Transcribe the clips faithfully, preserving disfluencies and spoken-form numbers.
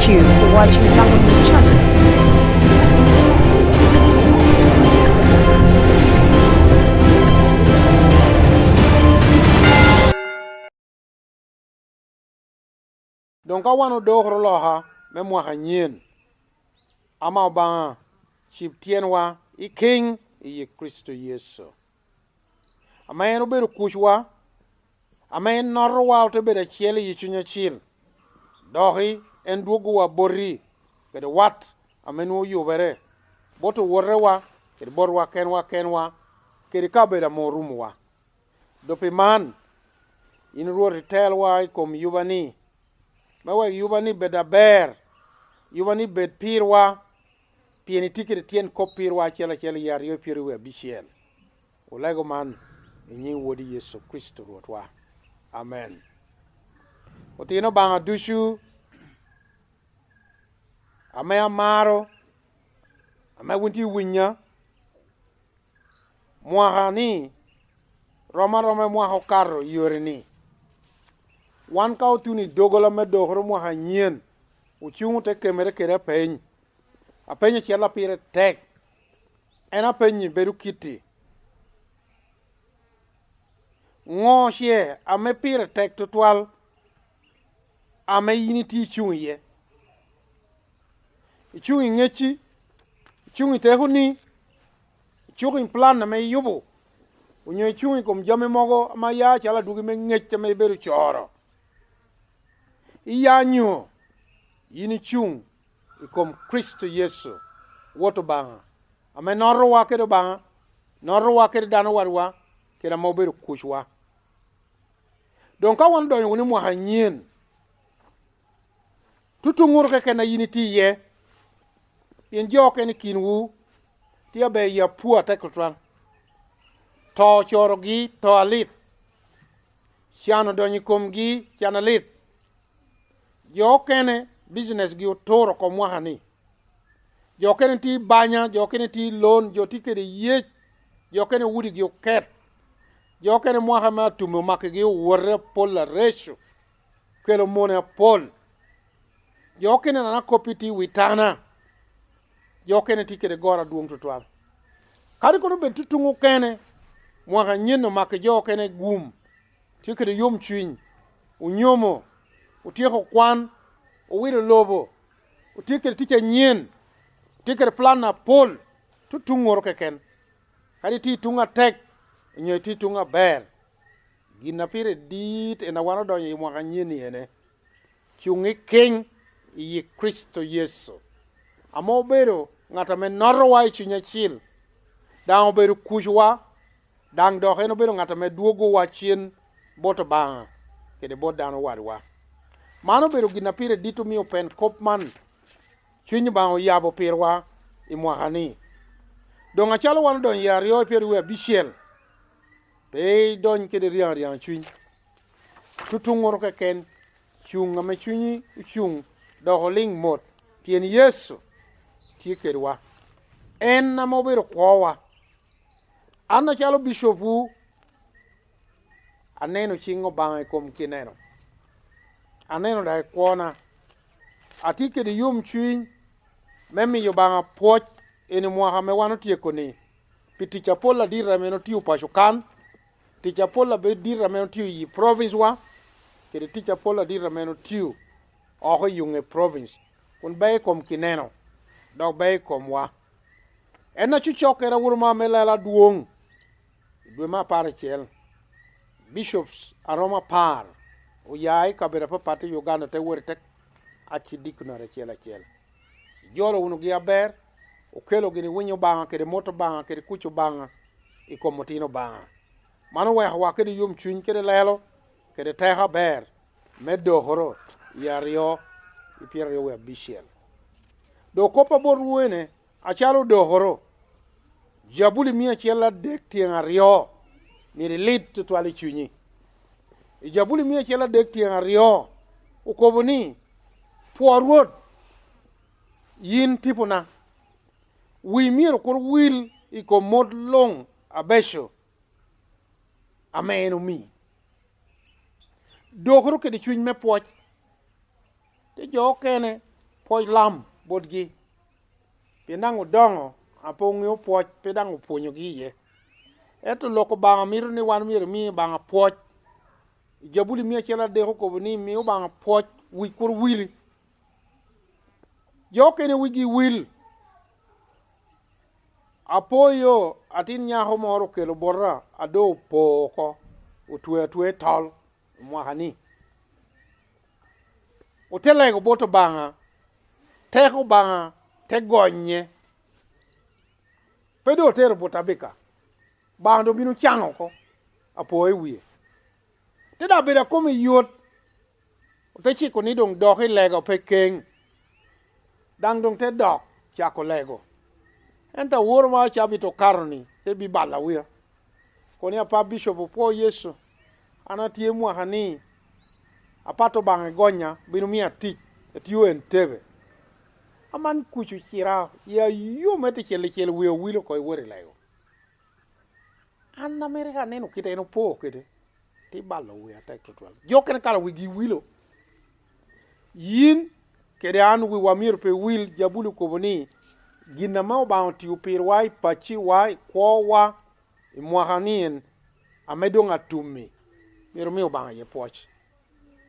Thank you for watching Lango News Channel. Doŋ ka wan odokoro loka me mwaka anyen, ama Obaŋa cib tyenwa i kiŋ i yi Kricito Yecu, ame en obedo kucwa, ame en notowa ote bedo acel i yi Cuny Acil, doki en dwoggowa boti kede wat ame nwoŋo oyubere bot owotewa kede botwa kenwa kenwa kede kabedo ame orumowa. Doŋ pi man, yin Rwot itelwa i kom yuba-ni, me wek yuba-ni bed aber, yuba-ni bed pirwa, pien itye kede tyen kop pirwa acel acel i aryo i pyeraryo wie abicel. Olego man i nyiŋ Wodi Yecu Kricito Rwotwa. Amen. Otino Obaŋa ducu ame amaro, ame wun tye winya, mwaka-ni rom aroma i mwaka okato i yore-ni. Wan ka otuno i doggola me dokoro mwaka anyen, ocuŋ ote kemere kede apeny. Apeny acel a pire tek, en apeny-nyi bedo kitti, ŋo ce ame pire tek tutwal ame yin itye icuŋ iye? Icuŋ i ŋecci, icuŋ i tekoni, icuŋ i plan ame iyubo, onyo icuŋ i kom jami mogo ame ya calo adwogi me ŋec ame ibedo coro? Iya nyo yin icuŋ i kom Kricito Yecu, Wot Obaŋa, ame notowa kede Obaŋa, notowa kede dano wadwa, kede ame obedo kucwa. Doŋ ka wan odonyo wunu i mwaka anyen, tutuŋuru keken a yin itye iye, pien jo okene i kinwu tye aber i apur atek tutwal. To ocorogi to alit, can odonyo i komgi can alit. Jo okene bicinecgi otur oko mwaka-ni. Jo okene tye i banya, jo okene tye i lon, jo tye kede yec, jo okene udigi oket, jo okene mwaka me atumbi omakigi owote apol areco, okelo mone apol. Jo okene nana kop-pi tye i wi tana, jo okene tye kede goro adwoŋ tutwal. Kadi kono bed tutuŋ okene, mwaka anyen omako jo okene gum, tye kede yomcwiny, onyomo, otyeko kwan, owilo lobo, otye kede tic anyen, otye kede plan apol, tutuŋŋoro keken. Kadi itye i tuŋ atek, onyo itye i tuŋ aber, gin a pire dit en a wan odonyo i mwaka anyen-ni ene, cuŋ i kiŋ i yi Kricito Yecu, ame obedo ŋat ame notowa i Cuny Acil, daŋ obedo kucwa, daŋ dok en obedo ŋat ame dwogowa cen bot Obaŋa kede bot dano wadwa. Man obedo gin a pire dit omio pen kop man Cuny Obaŋa oyabo pirwa i mwaka-ni. Doŋ acalo wan odonyo i aryo i pyeraryo wie abicel, pe idony kede ryaŋ ryaŋ cuny. Tutuŋŋoro keken, cuŋ ame cunyi ocuŋ dok oliŋ mot, pien Yecu tye kedwa. En ame obedo kwowa. An acalo bicopwu, aneno ciŋ Obaŋa i kom kineno. Aneno daŋ i kwona. Atye kede yomcwiny me miyo Obaŋa pwoc eni mwaka ame wan otyeko-ni, pi tic apol adit ame en otio paco kan, tic apol adit ame en otio i province wa, kede tic apol adit ame en otio oko i Yunge province, kun ber i kom kineno, dok ber i komwa. En acucok en awuro ma me lela adwoŋ i dwe me apar acel. Bishops a romo apar oya i kabedo apapat i Uganda te wot i te acidiknari acel acel. Ijolo wunugi aber, okelogi ni winyo Obaŋa kede mot Obaŋa kede kuc Obaŋa i kom otino Obaŋa. Man owekowa kede yomcuny kede lelo kede teko aber me dokoro i aryo i pyeraryo wie abicel. Dok kop abot wene, acalo odokoro, Jabuli mia acel adek tyeŋ aryo myero ilit tutwal i cunyi. I Jabuli mia acel adek tyeŋ aryo okobo ni, "Pwo Rwot, yin tipona, wi myero kur wil i kom mot luŋ abeco ame en omii." Dokoro kede cuny me pwoc. Te jo okene pwoc lam botgi, pien daŋ odoŋo, a pe oŋeo pwoc, pe daŋ opwonyogi iye. Ento lok Obaŋa mito ni wan myero emi Obaŋa pwoc. I Jabuli mia acel adek okobo ni, "Mi Obaŋa pwoc, wic kur wili." Jo okene wigi wil. Apoyo atin nyako moro okelo bota, a doŋ opo oko, otwe atwe i tol i mwaka-ni. Ote lego bot Obaŋa, teko Obaŋa te gonye. Pe doŋ otero bot Tabika, Obaŋa doŋ bino caŋo oko apo i wie. Te daŋ bedo a kome yot, ote ciko ni doŋ dok i lego pe keŋ. Daŋ doŋ te dok cako lego. Ento aworo ma cabit okato-ni, te biballa wia. Koni, "Apa Bicop, opwo Yecu, an atye mwaka ni apato Obaŋa i gonya, bino mia tic, atio Entebbe." Aman kuc ocira, ya yom ete cel icel, wie owil oko, iwot i lego. An ame rik aneno kite en opo kede, te balo wia atek tutwal. Jo okene kara wigi wilo. Yin kede an wiwa myero pe wil. Jabuli okobo ni, "Gin ame Obaŋa otio pirwa i pacciwa, i kwowa, i mwaka-ni en, ame doŋ atummi, myero omi Obaŋa iye pwoc."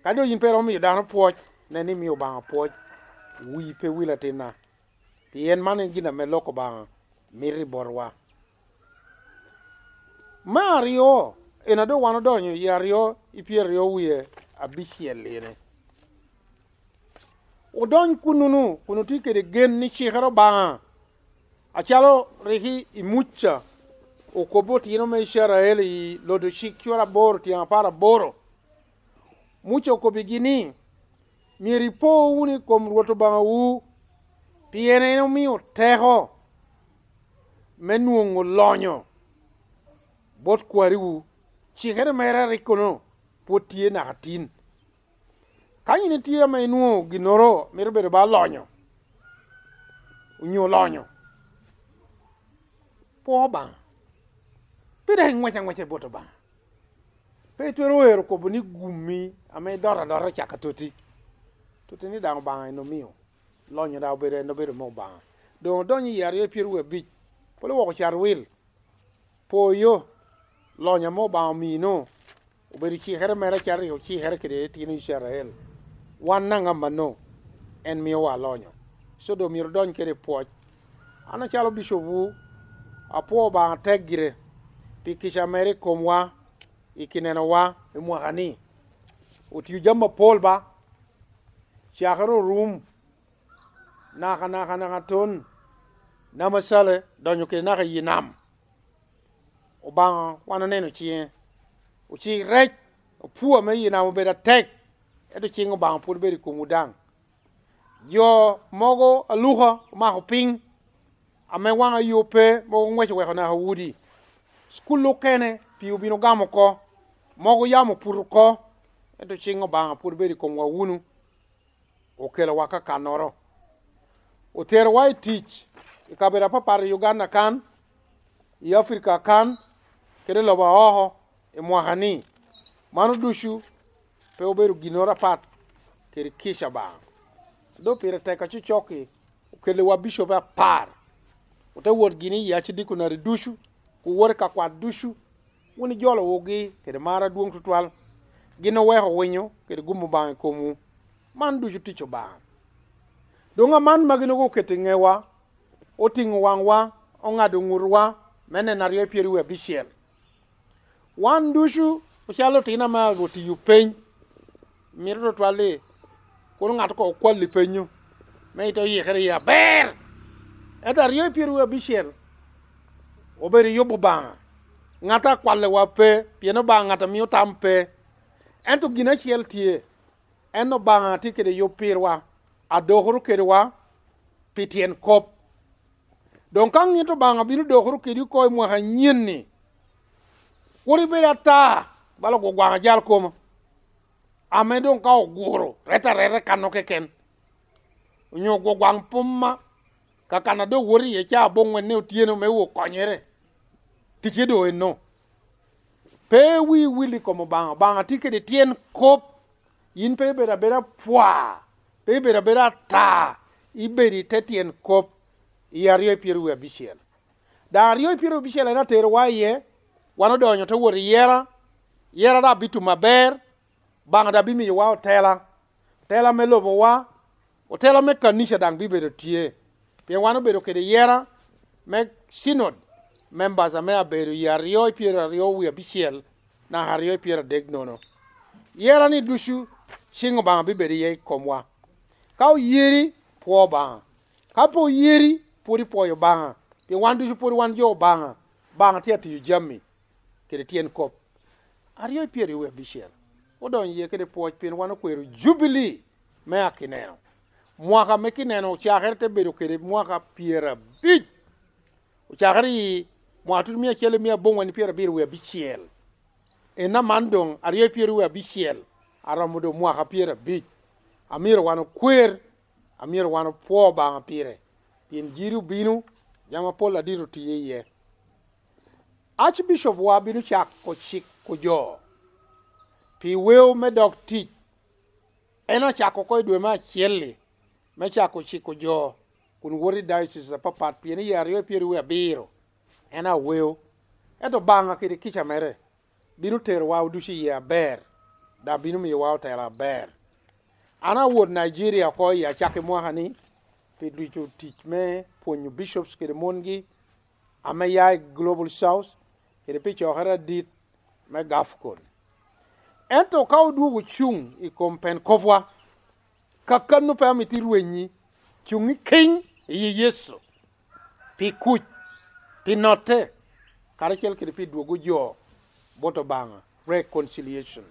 Ka doŋ yin pe iromo miyo dano pwoc, nen ni imiyo Obaŋa pwoc, wi pe wil atinna. Pien man en gin ame lok Obaŋa mito i botwa. Me aryo, en a doŋ wan odonyo i aryo i pyeraryo wie abicel-li ni, "Odony kunnunu kun otye kede gen ni cikere Obaŋa, acalo rik i Muca okobbi otino me Icrael i Lodo Cik cura aboro tyen apar aboro." Muca okobbigi ni, "Myero ipo wunu i kom Rwot Obaŋawu, pien en omio teko me nwoŋo lonyo bot kwariwu, cikere mere a rik kono pwod tye naka tin." Ka yin itye ame inwoŋo ginnoro mito bedo ba lonyo, onyo lonyo, pwo Obaŋa. Pe dok iŋwec aŋweca i bot Obaŋa. Pe itwero ero kobo ni gummi ame idoro adora ocako atoti. Toti ni daŋ Obaŋa en omio. Lonyo daŋ obedo en obedo me Obaŋa. Doŋ odonyo i aryo i pyeraryo abic. Pwod owoko carwil. Poyo, lonyo ame Obaŋa omino, obedo cikere mere acalo rik ocikere kede itino Icrael. Wan daŋ amanno, en miowa lonyo. So doŋ myero odony kede i pwoc. An acalo bicopwu, apwoo Obaŋa atek gire pi kica mere i komwa, i kinenowa i mwaka-ni. Otio jami apol ba, cakere orum, naka, naka, naka ton, Namacale donyo kede naka i nam. Obaŋa wan oneno ciŋe. Ocik rec, opuu ame i nam obedo atek, ento ciŋ Obaŋa pwod obedo i komwu daŋ. Jo mogo aluka omako piny, ame waŋ ayo pe, mogo oŋweco weko naka udi. Cukul okene, pii obino gamo oko, mogo yamo oputo oko, ento ciŋ Obaŋa pwod obedo i komwa wunu. Okelowa kakannoro. Oterowa i tic i kabedo apapat i Uganda kan, i Africa kan, kede lobo aoko i mwaka-ni. Mano ducu pe obedo ginnoro apat kede kica Obaŋa. Doŋ pire tek acocok-ki, okelliwa bicope apar, ote wot gini i acedikonari ducu, ku wot i kakwat ducu, wun ijolo wugi kede mar adwoŋ tutwal. Gin oweko winyo kede gum Obaŋa i komwu. Man ducu tic Obaŋa. Doŋ aman magi nogo oketo i ŋewa, otiŋo waŋwa, oŋado ŋutwa me neno aryo i pyeraryo abicel. Wan ducu, ocalo otino ame Rwot tiyo peny, mito tutwal ni kono ŋat oko okwalli penyo, me ite oyikere iye aber. Ento aryo i pyeraryo abicel obedo i yub Obaŋa. Ŋat a kwallewa pe, pien Obaŋa ŋat a mio tam pe. Ento gin acel tye, en Obaŋa tye kede yub pirwa, a dokoro kedwa pi tyen kop. Doŋ ka ŋit Obaŋa bino dokoro kedi oko i mwaka anyen-ni, kur ibed ata bala ogwogwaŋ ajal koma, ame doŋ ka oguro rette areta i kanno keken, onyo ogwogwaŋ puma, ka kan a doŋ woto iye ca aboŋwen ne otyeno me wok konyere, ticce doŋ enno. Pe wi wil i kom Obaŋa. Obaŋa tye kede tyen kop. Yin pe ibedo abeda pwa, pe ibedo abeda ata, ibedo i te tyen kop i aryo i pyeraryo wie abicel. Daŋ aryo i pyeraryo wie abicel en aterowa iye, wan odonyo te wot i yera, yera daŋ bitum aber, Obaŋa daŋ bimiyowa otela, otela me lobowa, otela me kanica daŋ bibedo tye. Pien wan obedo kede yera me cinod, members ame abedo i aryo i pyeraryo wie abicel naka aryo i pyeradek nono. Yera-ni ducu ciŋ Obaŋa bibedo iye i komwa. Ka oyeri, pwo Obaŋa. Ka pe oyeri, pwod ipwoyo Obaŋa, pien wan ducu pwod wan jo Obaŋa. Obaŋa tye atiyo jami kede tyen kop. Aryo i pyeraryo wie abicel odonyo iye kede pwoc pien wan okwero jubili me akineno. Mwaka me kineno ocakere te bedo kede mwaka pyerabic. Ocakere i mwaka tutumia acel i mia aboŋwen pyerabiro wie abicel. En aman doŋ aryo i pyeraryo wie abicel aromo doŋ mwaka pyerabic. Amyero wan okwer, amyero wan opwo Obaŋa pire, pien jiri obino, jami apol adit otiye iye. Archbishop wa bino cako ciko jo pi weo me dok tic. En acako oko i dwe me acel-li me cako ciko jo kun woto i diocese apapat, pien i aryo i pyeraryo wie abiro en aweo. Ento Obaŋa kede kica mere bino terowa oducu i yee aber, daŋ bino miyowa otela aber. An awot Nigeria oko i acakki mwaka-ni pi ducu tic me pwonyo bishops kede mongi ame ya i Global South, kede pi cokere adit me Gafcon. Ento ka odwogo cuŋ i kom pen kopwa, kakanno pe amito irwenyi, cuŋ i kiŋ i yi Yecu, pi kuc, pi notte, karacel kede pi dwogo jo bot Obaŋa, reconciliation.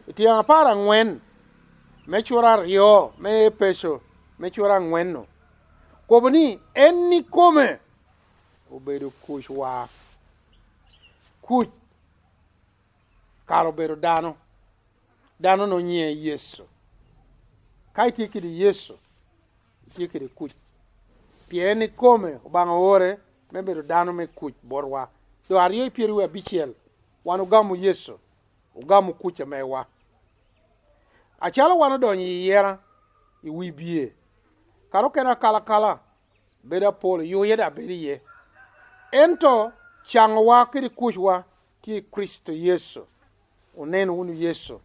I tyen apar aŋwen me cura aryo me Epeco me cura aŋwen-nu, kobo ni en ikome obedo kucwa. Kuc kara obedo dano, dano-nu nyiŋe Yecu. Ka itye kede Yecu, itye kede kuc, pien en ikome Obaŋa oore me bedo dano me kuc botwa. Doŋ aryo i pyeraryo wie abicel, wan ogamo Yecu, ogamo kuc amewa. Acalo wan odonyo i yera i wi bye, kara okene akalakala bedo apol, yuye daŋ bedo iye. Ento caŋowa kede kucwa tye i Kricito Yecu. Onen wunu Yecu,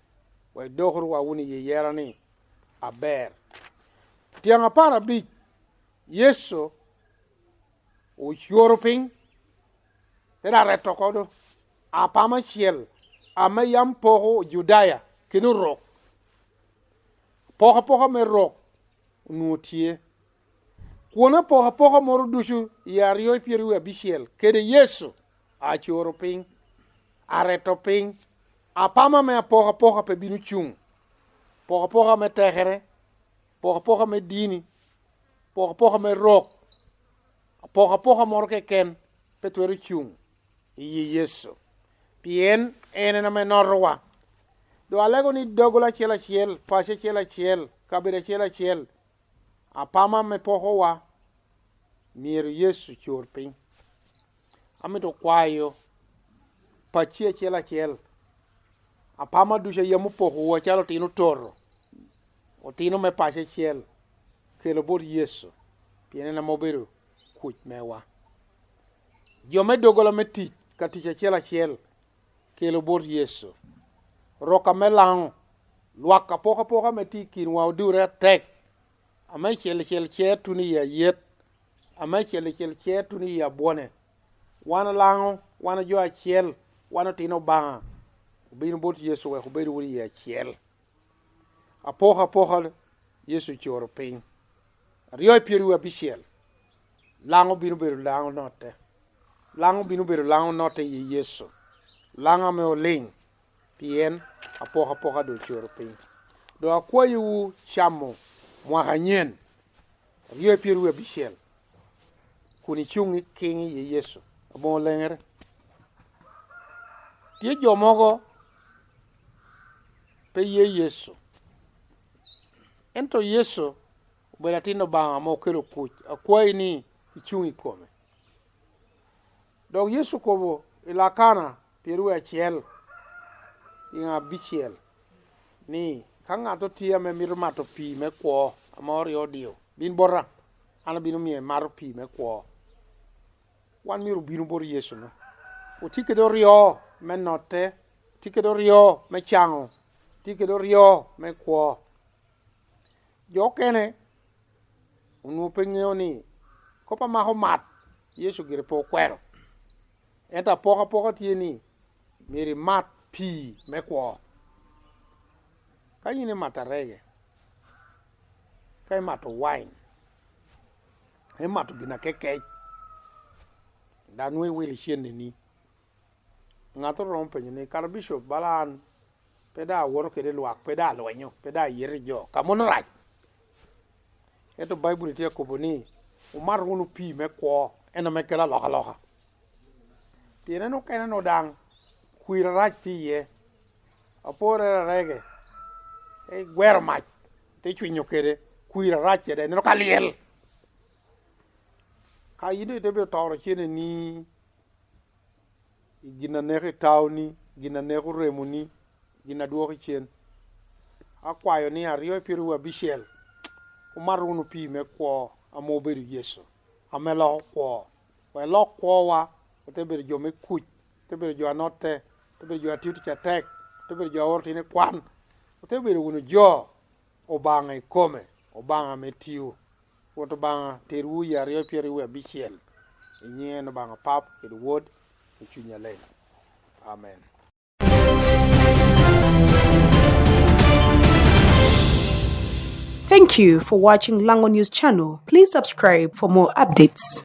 wek idok wunu i yera-ni aber. Tyen apar abic, Yecu ocoro piny, te daŋ reto oko do, apama acel ame yam poko Ojudaya kede Orok. Apokapoka me Rok onwoŋo tye. Kwon apokapoka moro ducu i aryo i pyeraryo abicel kede Yecu acoro piny, areto piny. Apama me apokapoka pe bino cuŋ. Apokapoka me tekere, apokapoka me dini, apokapoka me Rok, apokapoka moro keken pe twero cuŋ i yi Yecu, pien en en ame notowa. Doŋ alego ni doggola acel acel, paco acel acel, kabedo acel acel, apama me pokowa, myero Yecu cor piny. Amito kwayo pacci acel acel, apama ducu a yam opokowu acalo otino toto, otino me paco acel, kelo bot Yecu, pien en ame obedo kuc mewa. Jo me doggola me tic ka tic acel acel, kelo bot Yecu. Rok ame Laŋo, lwak apokapoka ame tye i kinwa odure atek, ame icel icel cer tuno i ayet, ame icel icel cer tuno i abwone. Wan Laŋo, wan jo acel, wan otino Obaŋa, obino bot Yecu wek obed wunu i acel. Apokapoka Yecu ocoro piny. Aryo i pyeraryo abicel, Laŋo bino bedo Laŋo notte. Laŋo bino bedo Laŋo notte i Yecu, Laŋo ame oliŋ, pien apokapoka doŋ ocoro piny. Doŋ akwayowu camo mwaka anyen, aryo i pyeraryo abicel, kun icuŋ i kiŋ i Yecu aboŋo leŋere. Tye jo mogo pe ye Yecu, ento Yecu obedo atin Obaŋa ame okelo kuc, akwayi ni icuŋ i kome. Dok Yecu okobo i Lakana pyeraryo acel i abicel ni, Ka ŋat otye ame mito mato pii me kwo ame oryo odio, bin bota, an abino miye mato pii me kwo. Wan myero obino bot Yecu-nu. Otye kede oryo me notte, tye kede oryo me caŋo, tye kede oryo me kwo. Jo okene onwoŋo pe ŋeo ni kop a mako mat, Yecu gire pe okwero. Ento apokapoka tye ni myero imat pii me kwo. Ka yin imato arege, ka imato wine, imato gin akekec, dano nwoŋo iwilo icenneni. Ŋat oromo penyo ni, "Kara Bicop, bala an pe daŋ awoto kede lwak, pe daŋ alwenyo, pe daŋ ayito i jo, ka mano rac?" Ento Baibul tye akobo ni, "Wumat wunu pii me kwo, en ame kelo alokaloka." Pien en okene-nu daŋ kwir arac tye iye, aporere arege, te gwero mac, te cwinyo kede kwir arac kede, neno ka lyel. Ka yin doŋ ite bedo toro cenneni, i gin a neko i taoni, gin a neko remoni, gin a dwoki cen. Akwayo ni aryo i pyeraryo abicel, wumat wunu pii me kwo ame obedo Yecu, ame loko kwo. Wek lok kwowa ote bedo jo me kuc, ote bedo jo anotte, ote bedo jo a tio tic atek, ote bedo jo a oro tin i kwan, ote bedo wunu jo Obaŋa ikome, Obaŋa ame tio. Rwot Obaŋa terwu i aryo i pyeraryo abicel. I nyiŋ en Obaŋa Pap kede Wod kede Cuny Aleŋ. Amen. Thank you for watching Lango News Channel. Please subscribe for more updates.